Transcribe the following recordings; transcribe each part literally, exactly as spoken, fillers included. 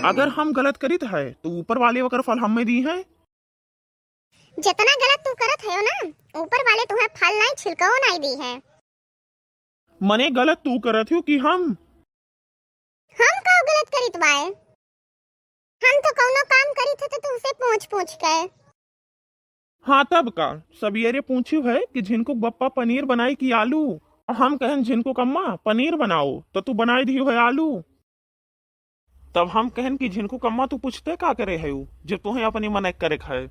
अगर हम गलत करित है, तो ऊपर वाले ओकर फल हमें दी है। जितना गलत तू करत है ना, ऊपर वाले तुम्हें फल नहीं, छिलकवो नहीं दी है। मने गलत तू करत हो कि हम? हम का गलत करित बाए? हम तो कौनो काम करित है तो तुमसे पूछ पूछ के। हाँ, तब का? सबियरे पूछियो है कि झिनकू बप्पा पनीर बनाई कि आलू? और हम कहन, "झिनकू कम्मा, पनीर बनाओ," तो तू बनाई दियो है आलू। तब हम कहन कि "झिनकू कम्मा, तू पूछते का करे है, जब तुम्हें अपनी मन करे है?"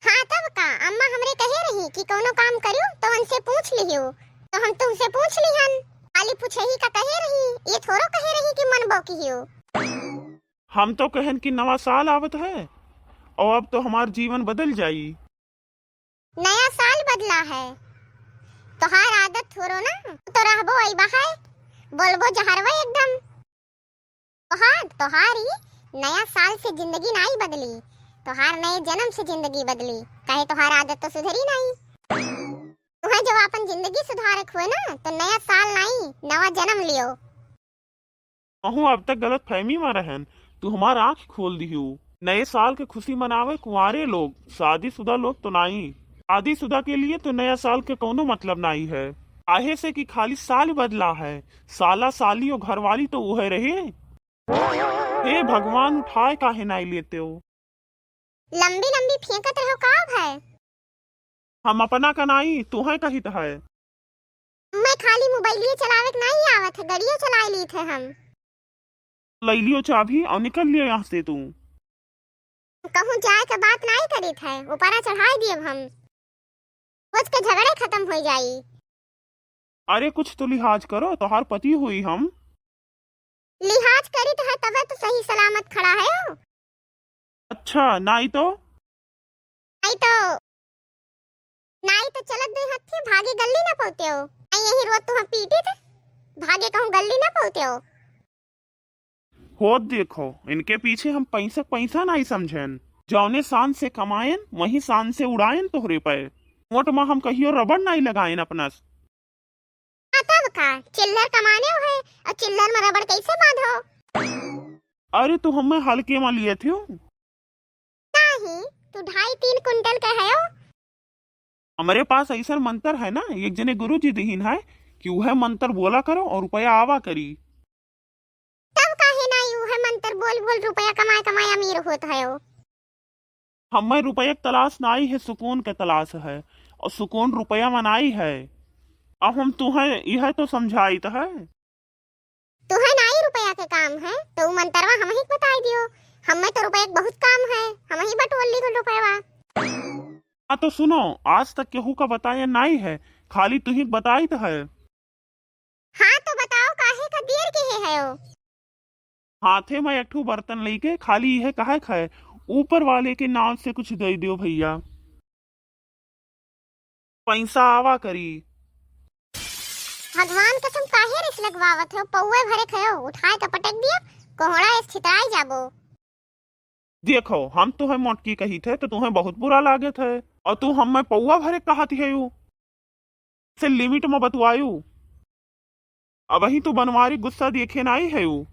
हाँ, तब का? अम्मा हमरे कहे रही कि कौनो काम करियो तो उनसे पूछ लियो, तो हम तुमसे पूछ लिहन। खाली पूछही का कहे रही, ये थोड़ो कहे रही कि मन बौकी हो। हम तो कहन कि नवा साल आवत है और अब तो हमार जीवन बदल जाई। नया साल बदला है, तोहार आदत थोड़ो ना, तो रहबो अइबा है, बोलबो जहरवा एकदम। तोहार, तोहार ई नया साल से जिंदगी नाई बदली, तोहार नए जन्म से जिंदगी बदली, काहे तोहार आदत तो सुधरी नाई। तुहें जब आपन जिंदगी सुधारक हुए ना, तो नया साल नाई, नवा जन्म लियो। अहू अब तक गलत फहमी में रहन, तू हमार आँख खोल दिहू। नए साल के खुशी मनावे कुंवारे लोग, शादीशुदा लोग तो नाई। शादीशुदा के लिए तो नया साल के कौनो मतलब नाई है, काहे से कि खाली साल बदला है, साला साली और घरवाली तो उहे रहे। हे भगवान, उठाए काहे नाई लेते हो? लंबी लंबी फेंकत रहो का भाई? हम अपना का नाई, तुहें कहित है। मैं खाली मोबाइलिए चलावे के नाई आवत है, गड़ियो चलाए लीत है हम। लई लियो चाबी और निकल लियो यहाँ से तू। कहूँ जाए के बात नाई करित है, ऊपरा चढ़ाई दियब हम। रोज के झगड़े खत्म हो जाई। अरे कुछ तो लिहाज करो, तोहार पति हुई हम। लिहाज करित है तबे तो सही सलामत खड़ा है हो। अच्छा, नाई तो? नाई तो, नाई तो चलत दे हथी भागे गल्ली ना पहुँचे हो। आई यही रोज तुहाँ पीटित, भागे कहूँ गल्ली ना पहुँचे हो। होत देखो, इनके पीछे हम पैसा, पैसा नाई समझेन। जौने शान से कमाएन, वही शान से उड़ाएन तोहरे पे। नोट में हम कहियो रबड़ नाई लगाएन अपना। हाँ, तब का? चिल्लर कमाने हो है, और चिल्लर में रबड़ कैसे बांधो? अरे, तू हमें हल्के में लिए थियो। नहीं, तू ढाई तीन कुंटल के है हो। हमरे पास ऐसा मंत्र है ना, एक जने गुरु जी दिहिन है कि वह मंत्र बोला करो और रुपया आवा करी। तब काहे नाई उहे मंत्र बोल बोल रुपया कमाए कमाए अमीर होत है हो? हमें रुपया के तलाश नाई है, सुकून के तलाश है, और सुकून रुपया में नाई है। अब हम तुहें यह तो समझाइत है। तुहें नाई रुपया के काम है, तो उ मंतरवा हमही के बताई दियो। हमें तो रुपया के बहुत काम है, हमही बटोर ली रुपया। हाँ तो सुनो, आज तक केहू का बताया नाई है, खाली तुही के बताइत है। हाँ तो बताओ, काहे का देर के है हो? हाथे में एक ठो बर्तन लेके खाली यह कहे खाए, ऊपर वाले के नाम से कुछ दे दियो भैया। पैसा आवा करी। भगवान कसम काहे रिस लगवावत हो? पौवे भरे खयो, उठाए के पटक दियो, कोहड़ा इस छितराई जाबो। देखो, हम तुहें मोटकी कहित है तो तुहें बहुत बुरा लागत है, और तू हमें पौवा भरे कहत है यू। से लिमिट में बतुआयू। अबही तू बनवारी गुस्सा देखे नाई है यू।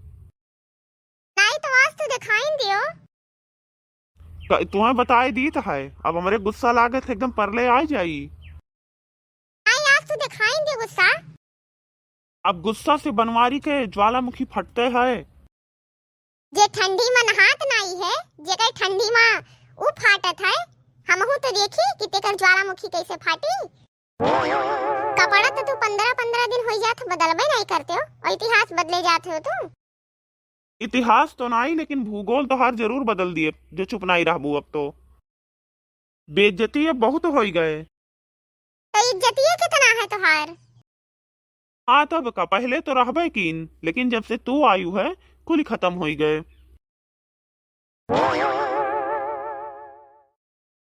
नाई तो आज तू दिखाइन दियो। क-, तुहें बताए दीत है, अब हमरे गुस्सा लागत है, एकदम परले आ जाई। नाई आज तू दिखाइन दियो गुस्सा। अब गुस्सा से बनवारी के ज्वालामुखी फटते है। जे ठंडी में नहात नाई है, जेकर ठंडी में उ फाटत है, हमहू तो देखी कि तेकर ज्वालामुखी कैसे फाटी। कपड़ा तो तू पंद्रह पंद्रह दिन हो जात बदलबे नहीं करते हो, और इतिहास बदले जाते हो तू। इतिहास तो नाई, लेकिन भूगोल तोहार जरूर बदल दिए, जो चुप नाई रहबू अब तो। बेइज्जती अब बहुत होई गए। तो इज्जतिये कितना है तोहार? हाँ, तब का, पहले तो रहबे कीन, लेकिन जब से तू आयु है, कुल खत्म होई गए।